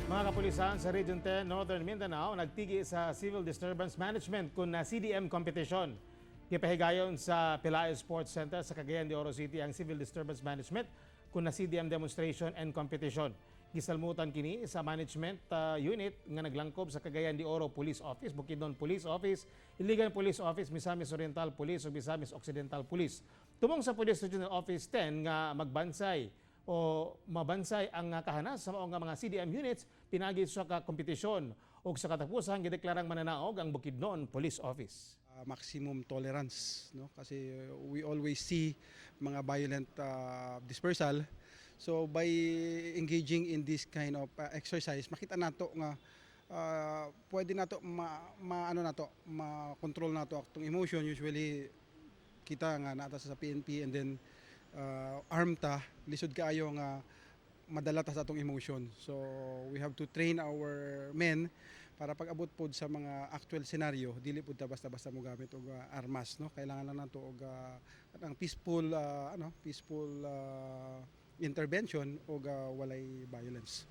Mga kapulisan sa Region 10, Northern Mindanao, nagtigi sa Civil Disturbance Management kun na CDM competition. Gipahigayon sa Pelayo Sports Center sa Cagayan de Oro City ang Civil Disturbance Management kun na CDM demonstration and competition. Gisalmutan kini sa management unit nga naglangkob sa Cagayan de Oro Police Office, Bukidnon Police Office, Iligan Police Office, Misamis Oriental Police ug Misamis Occidental Police. Tumong sa Police Regional Office 10 nga magbansay o mabansay ang kahanas sa mao nga mga CDM units pinagi sa ka kompetisyon ug sa katapusan, gideklarang mananaog ang Bukidnon Police Office. Maximum tolerance, no, kasi we always see mga violent dispersal. So by engaging in this kind of exercise, makita nato nga pwede nato ma ano nato, ma-control nato atong emotion. Usually kita nga naa ta sa PNP and then armed ta, lisod kaayo nga madala ta sa atong emotion. So we have to train our men para pag abot pod sa mga actual scenario, dili pud ta basta-basta mo gamit og armas, no. Kailangan lang nato og ang peaceful ano, peaceful intervention og walay violence.